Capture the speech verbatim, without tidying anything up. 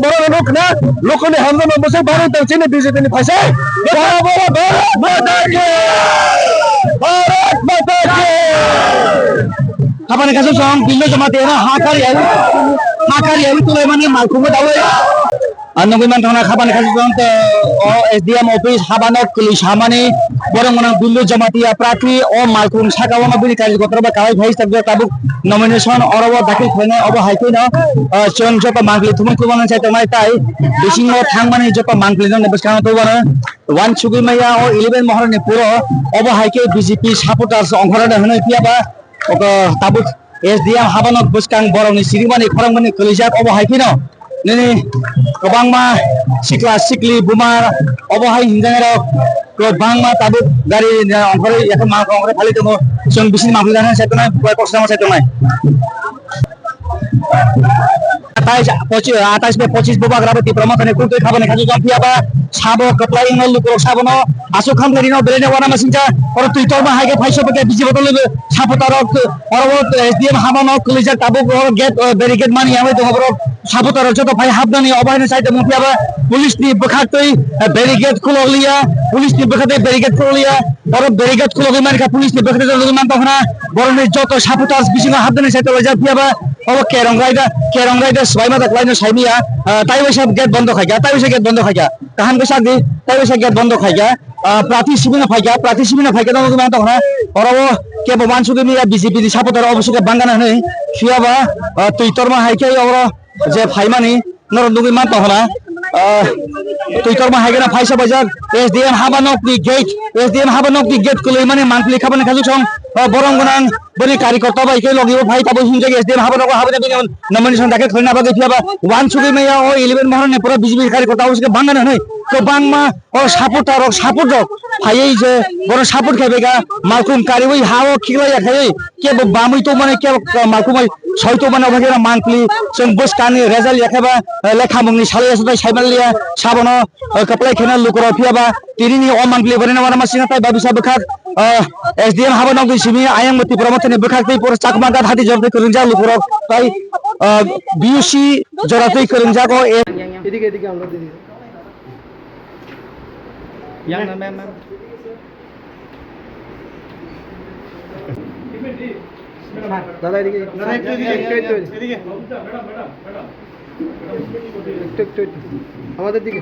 Borok no nukna, lokoni hamjakma bwswk barwi tong chini B J P ni phaisai. Bora bora Bharat Mata ki! Bharat Mata ki! Habani kaisa song, Billu Jamatia no hakari ai, hakari ai tulai mani malkhungo dawi. Ang nugwi mankha khapani khasijak tei o S D M office habano kwlwi samani borok gwnang Billu Jamatia prarthi o malkhung saka o bini karyakarta bai kwlai phai tabuk nomination oro o dakhil khlainai obo hai kheno, ah, chwng joto mangpili thumui kubangma sai tongnai tei bisingo thangmani joto mangpili no bwskango tubano uansugwi maya o eleven Mohorani puro obo hai khe B J P supporters ongkhorani hwnwi phiya ba oko tabuk S D M habano bwskang borokni sirikmani khorangmani kwlwijak obo hai kheno nini kwbangma sikla sikli buma obo hai hinjaknai rok kwbangma tabuk gari ongkhorwi yakhe ma ongkhorwi phali tongo chwng bising mangpili jana sai tongnai bai koksamo sai tongnai. Atais, pochi-, atais bai pochis bo bagra bo Tipra Mothani kung twi khabani khaju jang phiya ba sabo kwplai wngno lukurok sabono aswk khamkhe rino belai no uanama singcha oro twi torma hai khe phai sobo khe B J P dol ni supporter rok oro bo S D M habano kwlwijak tabuk oro gate, o, barricade mani yangwi tongo borok supporter rok joto phai hapnani obo haino side mung phiya ba police ni bwkhak twi, o, barricade khulok liya police ni bwkhak twi barricade khulok liya. Borok barricade khulogwi mankha, police ni bwkhak twi nugwi mantong khna. Borokni joto supporters bisingo hapnani sai tonglaijak phiya ba obo kerong raida, kerong raida swbaima da kwlaino saimanya. Ah, tai waisa gate bondo khaikha, tai waisa gate bondo khaikha. Kaham khe sakdi, tai waisa gate bondo khaikha. Ah, prarthi sibina phaikha, prarthi sibina phaikha nugwi mantong khna. Oro o kebo uansugwi maya B J P ni supporter obo sukha bangana hwnwi phiya ba, ah, twi torma hai khe oro je phaimani norok nugwi mantong khna, ah, twi torma hai kheno phaisa paijak S D M haba nokni gate, S D M haba nokni gate kwlwi mani mangpili khabani khajak song, ah, borom gwnang boni karyakarta bai khe logi o phai tabuk hinjak S D M haba nogo habani bini nomination dakhil khlaina bagwi phiya ba uansugwi maya o eleven Mohorani pura B J P karyakarta o se bangani hwnwi kwbangma o supporter rok, support rok phaiwi je bono support khai bai kha, malkhung kariwi ha o khiklai ya khai kebo bamwi tongmani kebo malkhung bai soi tongmani obo khe mangpili chwng bwskangni result ya khe ba, eh, lekhamungni salai ya sai maliya sabono, eh, kwplai kheno lukurok phiya ba tini ni o mangpili bwrwino uanama sina tai babisa bwkhak, eh, S D M haba nokni simi ayang Tipra Mothani bwkhak tei pura Chakma Ghat hati jor tei kwrwngjak lukurok tai, eh, B U C jora tei kwrwngjak o. এদিকে, এদিকে আমরা দিদি। Yang na ma'am, ma'am. দাদা, এদিকে। দাদা, একটু এদিকে, একটু, একটু এদিকে। এদিকে। একটু, একটু, একটু। আমাদের দিকে।